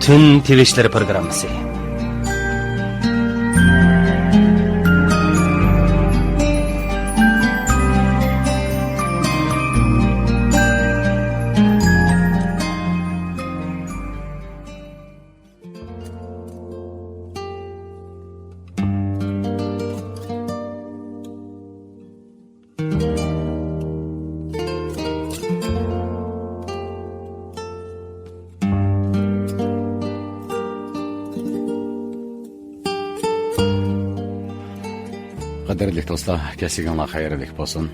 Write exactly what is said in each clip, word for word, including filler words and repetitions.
تۈن تىۋىشلىرى پروگراممىسى. قەدىرلىك دوستلار، كەچلىكىڭلار خەيرلىك بولسۇن.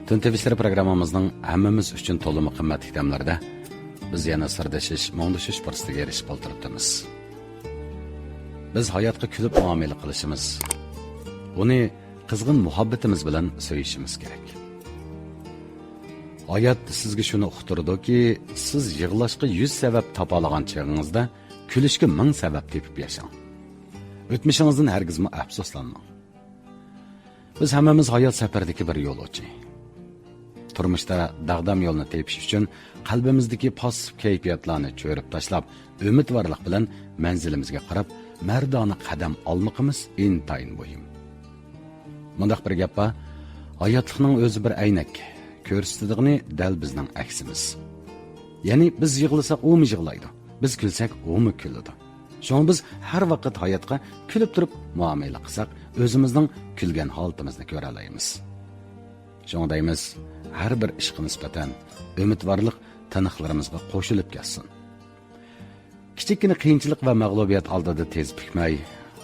تۈن تىۋىشلىرى پروگراممىمىزنىڭ ھەممىمىز ئۈچۈن تولىمۇ قىممەتلىك دەملىرىدە بىز يەنە سىردىشىش، مۇڭدىشىش پۇرسىتىگە ئېرىشىپ ئولتۇرۇپتىمىز. بىز ھاياتقا كۈلۈپ مۇئامىلە قىلىشىمىز، ئۇنى قىزغىن مۇھەببىتىمىز بىلەن سۆيۈشىمىز كېرەك. ھايات سىزگە شۇنى ئۇقتۇرىدۇكى، سىز يىغلاشقا يۈز سەۋەب تاپالىغان چېغىڭىزدا كۈلۈشكە مىڭ سەۋەب تېپىپ ياشاڭ. ئۆتمۈشىڭىزدىن ھەرگىزمۇ ئەپسۇسلانماڭ. بىز ھەممىمىز ھايات سەپىرىدىكى بىر يولۇچى. تۇرمۇشتا داغدام يولنى تېپىش ئۈچۈن قەلبىمىزدىكى پاسسىپ كەيپىياتلارنى چۆرۈپ تاشلاپ، ئۈمىدۋارلىق بىلەن مەنزىلىمىزگە قاراپ مەردانە قەدەم ئالمىقىمىز ئىنتايىن مۇھىم. مۇنداق بىر گەپ بار، ھاياتلىقنىڭ ئۆزى بىر ئەينەك، كۆرسىتىدىغىنى دەل بىزنىڭ ئەكسىمىز. يەنى بىز يىغلىساق ئۇمۇ يىغلايدۇ، بىز كۈلسەك ئۇمۇ كۈلىدۇ. شۇڭا بىز ھەر ۋاقىت ھاياتقا كۈلۈپ تۇرۇپ مۇئامىلە قىلساق، ئۆزىمىزنىڭ كۈلگەن ھالىتىمىزنى كۆرەلەيمىز. شۇڭا دەيمىز، ھەر بىر ئىشقا نىسبەتەن ئۈمىدۋارلىق تىنىقلىرىمىزغا قوشۇلۇپ كەتسۇن. كىچىككىنە قىيىنچىلىق ۋە مەغلۇبىيەت ئالدىدا تىز پۈكمەي،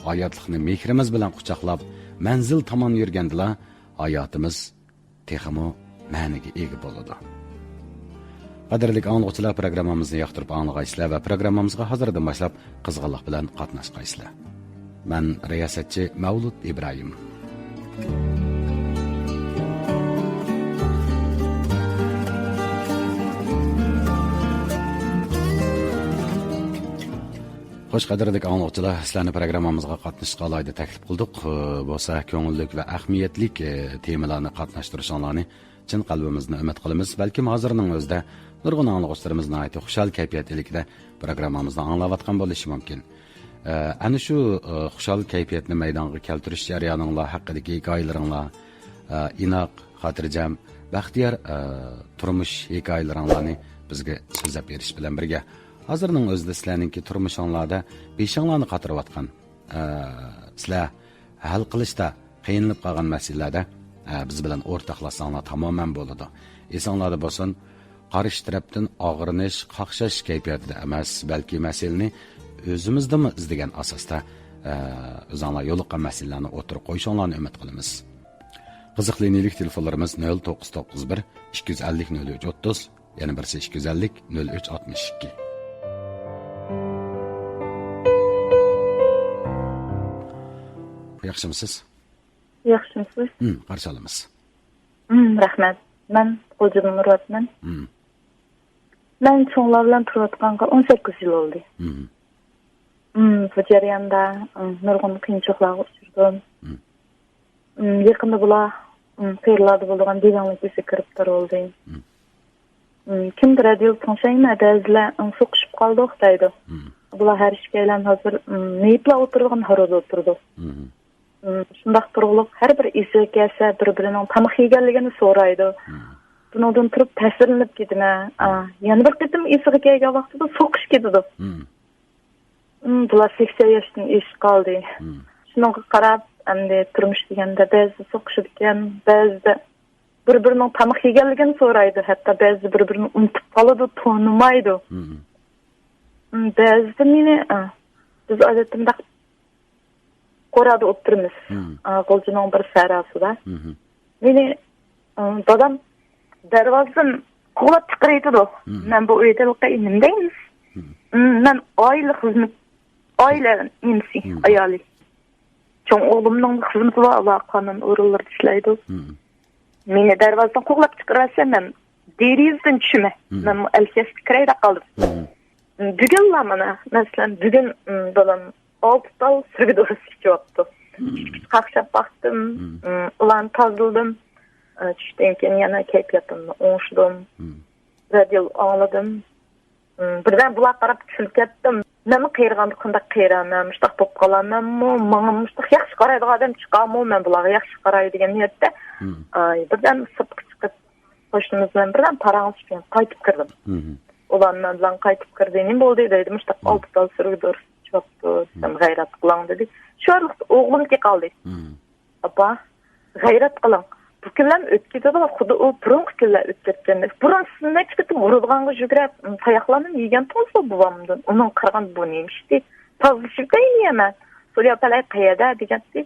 ھاياتلىقنى مېھرىمىز بىلەن قۇچاقلاپ، مەنزىل تامان يۈرگەندىلا، ھاياتىمىز تېخىمۇ مەنىگە ئىگە بولىدۇ. قەدىرلىك ئاڭلىغۇچىلار، پروگراممىمىزنى ياقتۇرۇپ ئاڭلىغايسىلەر ۋە پروگراممىمىزغا ھازىردىن باشلاپ قىزغىنلىق بىلەن قاتناشقايسىلەر. مەن رىياسەتچى مەۋلۇت ئىبراھىم. خوش، قەدىرلىك ئاڭلىغۇچىلار، سىلەرنى پروگراممىمىزغا قاتنىشىشقا ئالاھىدە تەكلىپ قىلدۇق. ئى، بولسا كۆڭۈللۈك ۋە ئەھمىيەتلىك، ئى، تېمىلارنى قاتناشتۇرۇشۇڭلارنى چىن قەلبىمىزدىن ئۈمىد قىلىمىز. بەلكىم ھازىرنىڭ ئۆزىدە نۇرغۇن ئاڭلىغۇچىلىرىمىز ناھايىتى خۇشال كەيپىيات ئىلكىدە پروگراممىمىزنى ئاڭلاۋاتقان بولۇشى مۇمكىن. ئە، ئەنە شۇ، ئە، خۇشال كەيپىياتنى مەيدانغا كەلتۈرۈش جەريانىڭلار ھەققىدىكى ھېكايىلىرىڭلار، ئە، ئىناق، خاتىرجەم، بەختىيار، ئە، تۇرمۇش ھېكايىلىرىڭلارنى بىزگە سۆزلەپ بېرىش بىلەن بىرگە، ھازىرنىڭ ئۆزىدە سىلەرنىڭكى تۇرمۇشۇڭلاردا بېشىڭلارنى قاتۇرۇۋاتقان، ئە، سىلەر ھەل قىلىشتا قىينىلىپ قالغان مەسىلىلەردە، ئە، بىز بىلەن ئورتاقلاشساڭلار تامامەن بولىدۇ. ئېسىڭلاردا بولسۇن، قارشى تەرەپتىن ئاغرىنىش، قاقشاش كەيپىياتىدە ئەمەس، بەلكى مەسىلىنى ئۆزىمىزدىمۇ ئىزدىگەن ئاساستا، ئە، ئۆزۈڭلار يولۇققان مەسىلىلەرنى ئوتتۇرىغا قويۇشۇڭلارنى ئۈمىد قىلىمىز. قىزىق لىنىيەلىك تېلېفونلىرىمىز نۆل توققۇز توققۇز بىر، ئىككى يۈز ئەللىك، نۆل ئۈچ ئوتتۇز، يەنە بىرسى ئىككى يۈز ئەللىك، نۆل ئۈچ ئاتمىش ئىككى. ياخشىمىسىز؟ ياخشىمسىز؟ ھىم، قارشى ئالىمىز. ھىم، رەھمەت. مەن غۇلجىدىن ئۇرۇۋاتىمەن. ھىم. مەن چوڭلار بىلەن تۇرۇۋاتقانغا ئون سەككىز يىل بولدى. ھىم. ھىم، بۇ جەرياندا، ھىم، نۇرغۇن قىيىنچىلىقلارغا ئۇچرىدىم. ھىم. ھىم، يېقىندا بۇلار، ھىم، قېرىلاردا بولىدىغان دېگەنلىك ئىشىگە گىرىپتار بولدى. ھىم. ھىم، كىمدۇر رادىيو تىڭشايمەن، بەزىلەر، ھىم، سوقۇشۇپ قالدۇق دەيدۇ. ھىم. بۇلار ھەر ئىككىيلەن ھازىر، ھىم، مېيىپلا ئولتۇرىدىغان ھارۋىدا ئولتۇرىدۇ. ھىم. ھىم، شۇنداق تۇرۇقلۇق ھەر بىر ئېسىگە كەلسە، بىر-بىرىنىڭ تاماق يېگەنلىكىنى سورايدۇ. ھىم. بۇنىڭدىن تۇرۇپ تەسىرلىنىپ كېتىمەن. ئا، يەنە بىر قېتىم ئېسىگە كەلگەن ۋاقتىدا سوقۇش كېتىدۇ. ھىم. ھىم، بۇلار سەكسەن ياشتىن ئېشىپ قالدى. ھىم. شۇنىڭغا قاراپ، ئەمدى تۇرمۇش دېگەندە بەزىدە سوقۇشىدىكەن، بەزىدە بىر-بىرىنىڭ تاماق يېگەنلىكىنى سورايدۇ. ھەتتا بەزىدە بىر-بىرىنى ئۇنتۇپ قالىدۇ، تونۇمايدۇ. ھىم. ھىم، بەزىدە مېنى، ئا، بىز ئادەتتە مۇنداق قورادا ئولتۇرىمىز. مم. ئا، غۇلجىنىڭ بىر سەھراسىدا. مم. مېنى، ئا، دادام دەرۋازىدىن قوغلاپ چىقىرىۋېتىدۇ. مم. مەن بۇ ئۆيدە نېمە دەيمىز؟ مم. مم، مەن ئائىلە خىزمەت، ئائىلە نېمىسى، مم، ئايالى. چوڭ ئوغلۇمنىڭ خىزمىتى بار، ئۇلار قانۇن ئورۇنلىرىدا ئىشلەيدۇ. مم. مېنى دەرۋازىدىن قوغلاپ چىقىرىۋەتسە، مەن دېرىزىدىن چۈشىمەن. مم. مەن ئەلكەستە كىرەي دەپ قالدىم. مم. بۈگۈنلا مانا، مەسىلەن، بۈگۈن، ئىم، بالام ئالتە تال سۈرگە دورىسى ئىچىۋاپتۇ. مم. قاقشاپ باقتىم، مم، ئىم، ئۇلارنى تازىلىدىم. ئە، چۈشتىن كېيىن يەنە كەيپىياتىمنى ئوڭشىدىم. مم. رادىيو ئاڭلىدىم. ئىم، بىردەم بۇلارغا قاراپ چۈشىنىپ كەتتىم. مەنمۇ قېرىغاندا قانداق قېرىمەن، مۇشتاق بولۇپ قالامەنمۇ، ماڭا مۇشتاق ياخشى قارايدىغان ئادەم چىقارمۇ، مەن بۇلارغا ياخشى قاراي دېگەن نىيەتتە، مم. ئاي، بىردەم سىرتقا چىقىپ، قوشنىمىز بىلەن بىردەم پاراڭلىشىپ كېيىن قايتىپ كىردىم. مم. ئۇلار مەن بىلەن قايتىپ كىردى، نېمە بولدى دەيدۇ، مۇشتاق مم. ئالتە تال سۈرگە دورا چىقىپتۇ، دېسەم، مم. غەيرەت قىلىڭ دېدى. شۇ ئارىلىقتا ئوغلۇمكى قالدى. مم. ئاپا، غەيرەت قىلىڭ. بۇ كۈنلەرمۇ ئۆتۈپ كېتىدۇ، خۇددى ئۇ بۇرۇنقى كۈنلەر ئۆتۈپ كەتكەندەك. بۇرۇن سىز نەچچە قېتىم ئۇرىدىغانغا يۈگرەپ، تاياقلارنىمۇ يېگەنتىڭىزغۇ بوۋامدىن. ئۇنىڭغا قارىغاندا بۇ نېمە ئىشتى؟ تازىلىشىپ دەيمەن. سورىيا پەلەي قەيەردە دېگەنتى.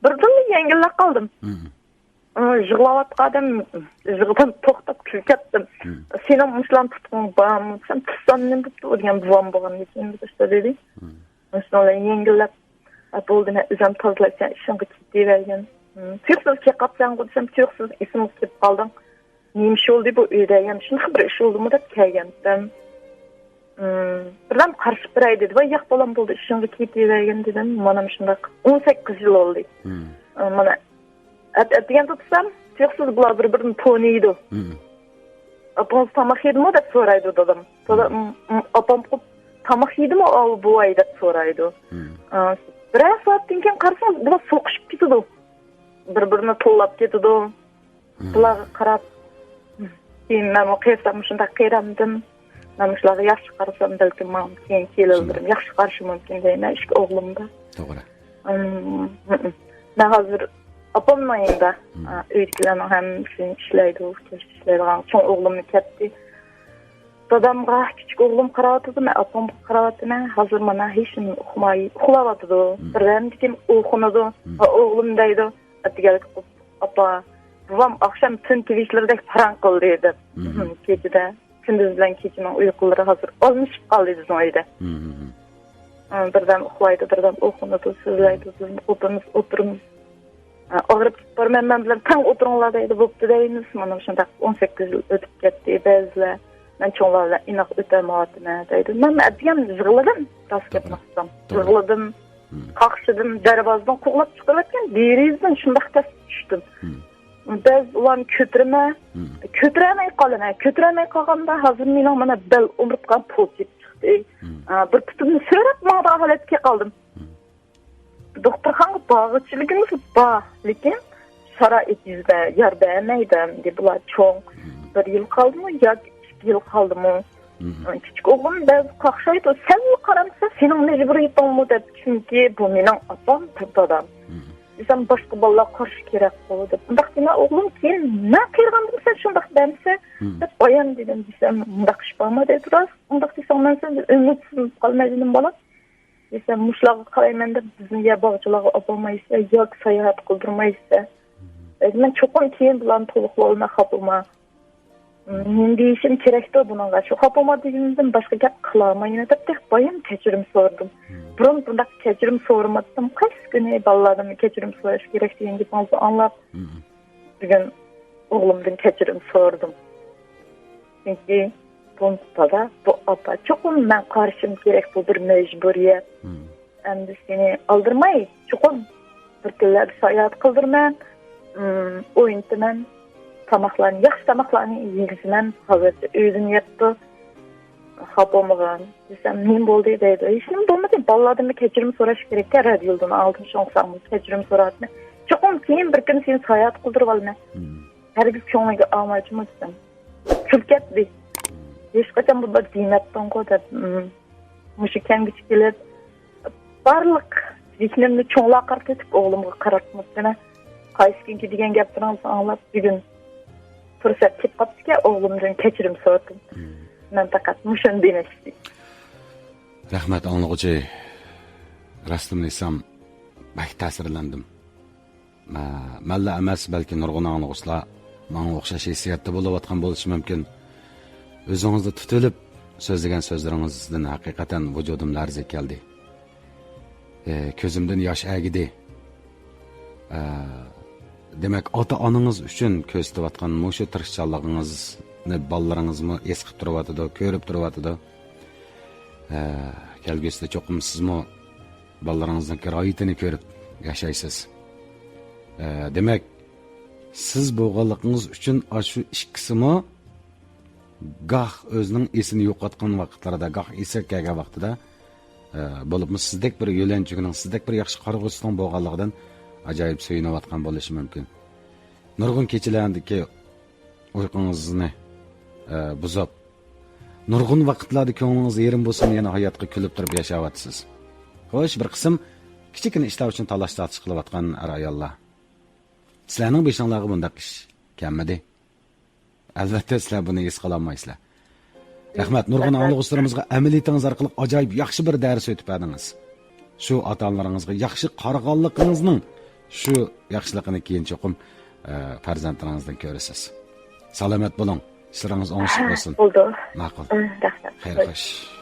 بىردىنلا يەڭگىللەپ قالدىم. مم. ئۇ يىغلاۋاتقان ئادەم يىغىدىن توختاپ كۈلۈپ كەتتىم. مم. سېنىڭ مۇشۇلارنى تۇتقۇڭ بارمۇ دېسەم، تۇتسام نېمە بوپتۇ؟ ئۇ دېگەن بوۋام بولغاندىن كېيىن بىر ئىشتا دېدى. مم. شۇنىڭ بىلەن يەڭگىللەپ، «ئە، بولدى، مەن ئۆزۈم تازىلاپ، سەن ئىشىڭغا كېتىۋەرگىن.» «ھىم، تۇيۇقسىز كېلىپ قاپسەنغۇ؟» دېسەم، «تۇيۇقسىز ئېسىمگە كېلىپ قالدىڭ. نېمە ئىش بولدى بۇ ئۆيدە؟ يەنە شۇنداق بىر ئىش بولدىمۇ؟» دەپ كەلگەنتىم. «ھىم، بىردەم قارىشىپ بېرەي» دېدى. «ۋاي، ياق، بالام، بولدى، ئىشىڭغا كېتىۋەرگىن» دېدىم. مانا مۇشۇنداق ئون سەككىز يىل بولدى. ھىم. ئە، مانا ئەت-، ئەتىگەندە تۇرسام، تۇيۇقسىز بۇلار بىر-بىرىنى تونۇيدۇ. مم. «ئاپىڭىز تاماق يېدىمۇ؟» دەپ سورايدۇ دادام. دادا، مم. «ئاپام قوپ تاماق يېدىمۇ ئاۋۇ بوۋاي؟» دەپ سورايدۇ. مم. ئا، بىرەر سائەتتىن كېيىن قارىسام، بۇلار سوقۇشۇپ كېتىدۇ. بىر-بىرىنى تىللاپ كېتىدۇ. مم. بۇلارغا قاراپ، كېيىن مەنمۇ قېرىسام مۇشۇنداق قېرىمدىم. مەن مۇشۇلارغا ياخشى قارىسام، بەلكىم ماڭا كېيىن كېلىلىرىم ياخشى قارىشى مۇمكىن دەيمەن، ئىككى ئوغلۇمدا. توغرا. ئىم، ھىم. مەن ھازىر ئاپامنىڭ يېنىدا، مم. ئا، ئۆيدىكىلەرنىڭ ھەممىسى ئىشلەيدۇ، كەچتە ئىشلەيدىغان. چوڭ ئوغلۇممۇ كەتتى. دادامغا كىچىك ئوغلۇم قاراۋاتىدۇ، مەن ئاپامغا قاراۋاتىمەن. ھازىر مانا ھېچنېمە ئۇقماي ئۇخلاۋاتىدۇ. مم. بىردەمدىن كېيىن ئويغىنىدۇ. مم. ھە، ئوغلۇم دەيدۇ، ئەتىگەنلىك قوپۇپ، «ئاپا، بوۋام ئاخشام تۈن تىۋىشلىرىدەك پاراڭ قىلدى» دەپ. مم. كېچىدە، كۈندۈز بىلەن كېچىنىڭ ئۇيقۇلىرى ھازىر ئالمىشىپ قالدى بىزنىڭ ئۆيدە. مم. ئە، بىردەم ئۇخلايدۇ، بىردەم ئويغىنىدۇ، سۆزلەيدۇ، بىز ئولتۇرىمىز، ئولتۇرىمىز. ئە، ئاغرىپ كېتىپ بارىمەن، مەن بىلەن تەڭ ئولتۇرۇڭلار دەيدۇ، بوپتۇ دەيمىز. مانا شۇنداق ئون سەككىز يىل ئۆتۈپ كەتتى، بەزىلەر مەن چوڭلار بىلەن ئىناق ئۆتەلمەيۋاتىمەن دەيدۇ. مەن ئەتىگەن يىغلىدىم، راست گەپنى توغرا. ئېيتسام. توغرا. يىغلىدىم، مم. قاقشىدىم، دەرۋازىدىن قوغلاپ چىقىرىۋەتكەن، دېرىزىدىن شۇنداق تەس چۈشتۈم. مم. بەزى ئۇلارنى كۆتۈرىمەن، مم. كۆتۈرەلمەي قالىمەن. كۆتۈرەلمەي قالغاندا ھازىر مېنىڭ مانا بەل ئومۇرتقام پوچىيىپ چىقتى. مم. ئا، بىر پۇتۇمنى سۆرەپ ماڭىدىغان ھالەتكە قالدىم. مم. دوختۇرخانىغا بارغۇچىلىكىمىز بار، لېكىن شارائىت يۈزىدە يار بەرمەيدۇ. ئەمدى بۇلار چوڭ، مم. بىر يىل قالدىمۇ ياكى ئىككى يىل قالدىمۇ؟ مم. كىچىك ئوغلۇم بەزى قاقشايدۇ، سەنمۇ قارامسەن، سېنىڭ مەجبۇرىيىتىڭمۇ دەپ، چۈنكى بۇ مېنىڭ ئاپام، بىر دادام. مم. دېسەم، باشقا بالىلار قارىشى كېرەكقۇ دەپ. ئۇنداق دېمە ئوغلۇم، كېيىن مەن قېرىغاندىمۇ سەن شۇنداق دەمسەن مم. دەپ بايان دېدىم. دېسەم، ئۇنداق ئىش بارمۇ دەيدۇ. راست، ئۇنداق دېسەڭ مەن سەندىن ئۈمىدسىزلىنىپ قالمايدىمۇ بالام؟ دېسەم، مۇشۇلارغا قارايمەن دەپ بىزنى يا باغچىلارغا ئاپارمايسىز، ياكى ساياھەت قىلدۇرمايسىز. مم. دەيدۇ، مەن چوقۇم كېيىن بۇلارنى تولۇقلاۋالىمەن، خاپىما. مم. نېمە دېيىشىم كېرەكتۇ بۇنىڭغا؟ شۇ خاپىما دېگىنىمدىن باشقا گەپ قىلالمايمەن دەپ بايان كەچۈرۈم سورىدىم. مم. بۇرۇن بۇنداق كەچۈرۈم سورىماپتىم. قايسى كۈنى بالىلاردىن كەچۈرۈم سوراش كېرەك دېگەن گېپىڭىزنى ئاڭلاپ، مم. بۈگۈن ئوغلۇمدىن كەچۈرۈم سورىدىم. چۈنكى بۇ دادا، بۇ ئاپا، چوقۇم مەن قارىشىم كېرەك، بۇ بىر مەجبۇرىيەت. مم. ئەمدى سېنى ئالدىرىماي، چوقۇم بىر كۈنلەردە ساياھەت قىلدۇرىمەن، ئىم، ئوينىتىمەن، تاماقلارنى، ياخشى تاماقلارنى يېگۈزىمەن. ھازىرچە ئۆزۈم يەپتۇ، خاپا بولمىغىن دېسەم، نېمە بولدى دەيدۇ. ھېچنېمە بولمىدى، بالىلاردىنمۇ كەچۈرۈم سوراش كېرەككەن، رادىيودىن ئالدىم، شۇڭا ساڭىمۇ كەچۈرۈم سوراتتىم. چوقۇم كېيىن بىر كۈنى سېنى ساياھەت قىلدۇرۇۋالىمەن. مم. ھەرگىز كۆڭلۈڭگە ئالمايچۇمۇ دېسەم، كۈلۈپ كەتتى. ھېچقاچان بۇنداق دېمەپتىڭغۇ دەپ، مم، مۇشۇ كەلگۈچە كېلىپ، بارلىق زېھنىمنى چوڭلارغا قارىتىپ، ئوغلۇمغا قاراتماپتىمەن. قايسى كۈنكى دېگەن گەپلىرىڭىزنى ئاڭلاپ، بۈگۈن پۇرسەت كېلىپ قاپتىكەن، ئوغلۇمدىن كەچۈرۈم سورىدىم. مم. مەن پەقەت مۇشۇنى دېمەكچى. رەھمەت، ئاڭلىغۇچى. راستىمنى ئېيتسام، بەك تەسىرلەندىم. مە-، مەنلا ئەمەس، بەلكى نۇرغۇن ئاڭلىغۇچىلار ماڭا ئوخشاش ھېسسىياتتا بولۇۋاتقان بولۇشى مۇمكىن. ئۆزىڭىزنى تۇتۇۋېلىپ سۆزلىگەن سۆزلىرىڭىزدىن ھەقىقەتەن ۋۇجۇدۇم لەرزىگە كەلدى. ئە، كۆزۈمدىن ياش ئەگىدى. ئە، دېمەك، ئاتا-ئانىڭىز ئۈچۈن كۆرسىتىۋاتقان مۇشۇ تىرىشچانلىقىڭىزنى بالىلىرىڭىزمۇ ھېس قىلىپ تۇرۇۋاتىدۇ، كۆرۈپ تۇرۇۋاتىدۇ. ئە، كەلگۈسىدە چوقۇم سىزمۇ بالىلىرىڭىزنىڭكى راھىتىنى كۆرۈپ ياشايسىز. ئە، دېمەك، سىز بولغانلىقىڭىز ئۈچۈن ئاشۇ ئىككىسىمۇ گاھ ئۆزىنىڭ ئېسىنى يوقاتقان ۋاقىتلىرىدا، گاھ ئېسىگە كەلگەن ۋاقتىدا ئە، بولۇپمۇ سىزدەك بىر يۆلەنچۈكنىڭ، سىزدەك بىر ياخشى قارىغۇچىسىنىڭ بولغانلىقىدىن ئاجايىپ سۆيۈنۈۋاتقان بولۇشى مۇمكىن. نۇرغۇن كېچىلەردىكى ئۇيقۇڭىزنى، ئە، بۇزۇپ، نۇرغۇن ۋاقىتلاردا كۆڭلىڭىز يېرىم بولسىمۇ يەنە ھاياتقا كۈلۈپ تۇرۇپ ياشاۋاتىسىز. خوش، بىر قىسىم كىچىككىنە ئىشلار ئۈچۈن تالاش-تارتىش قىلىۋاتقان ئەر-ئاياللار. سىلەرنىڭ بېشىڭلارغا بۇنداق ئىش كەلمىدى. ئەلۋەتتە، سىلەر بۇنى ھېس قىلالمايسىلەر. رەھمەت، نۇرغۇن رەھمەت. ئاڭلىغۇچىلىرىمىزغا ئەمەلىيىتىڭىز ئارقىلىق ئاجايىپ ياخشى بىر دەرس ئۆتۈپ بەردىڭىز. شۇ ئاتا-ئانىلىرىڭىزغا ياخشى قارىغانلىقىڭىزنىڭ شۇ ياخشىلىقىنى كېيىن چوقۇم، ئە، پەرزەنتلىرىڭىزدىن كۆرىسىز. سالامەت بولۇڭ. ئىشلىرىڭىز ئوڭۇشلۇق بولسۇن. بولدى. ماقۇل. ئە، رەھمەت. خەير، خوش.